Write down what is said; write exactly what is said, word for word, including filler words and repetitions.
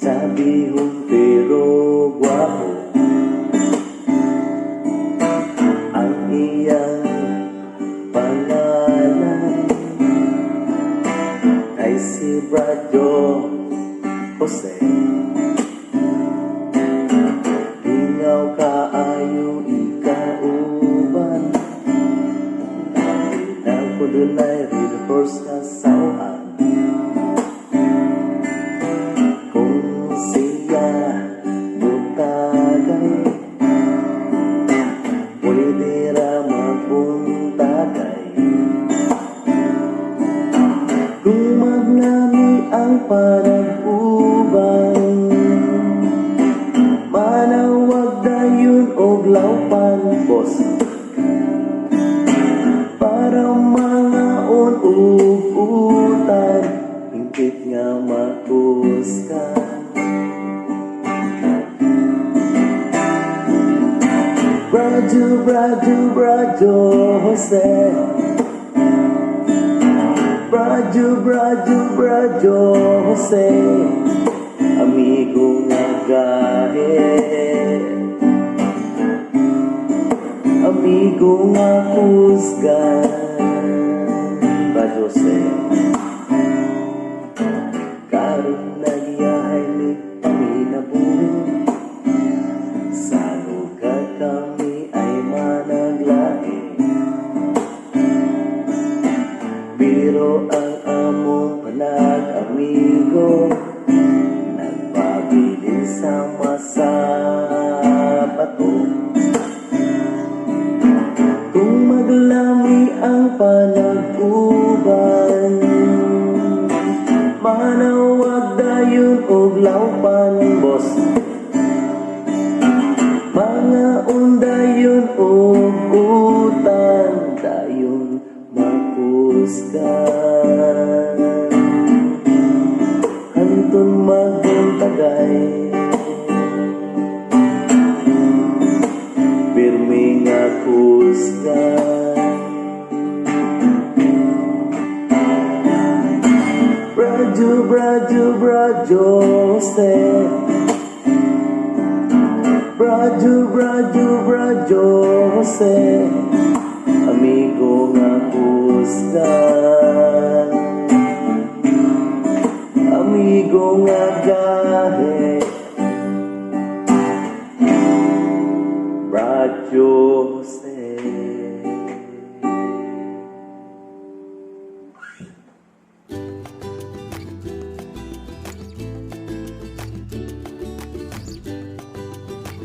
Sabihon pero gwapo ang iyang pangalan ay si Bradyo Jose. Lingaw kaayo ikauban. Nagpudulay ridtors nga saw-an. Kon siya butagay, pwede ra magbuntagay. Kon maglami ang panag-uban, manawag dayon og lawpan, boss. Para mangaon og utan, hingpit nga makusgan. Bradyo, Bradyo, Bradyo Jose. Bradyo, Bradyo, Bradyo Jose. Amigo nga gahi. Amigo nga kusgan. Bradyo Jose. Karon nagyahay mi paminabuhi. Sa lugar kami ay managlahi. Pero ang among panag-amigo, nagpabilin sa masabato. Kung maglami ang panag-uban, manawag dayon og lawpan, boss. Mangaon dayon og utan, dayon makusgan. Hangtod magbuntagay, pirmi nga kusgan. Bradyo, Bradyo, Bradyo Jose. Bradyo, Bradyo, Bradyo Jose. Amigo nga kusgan. Amigo nga gahi. Bradyo Jose.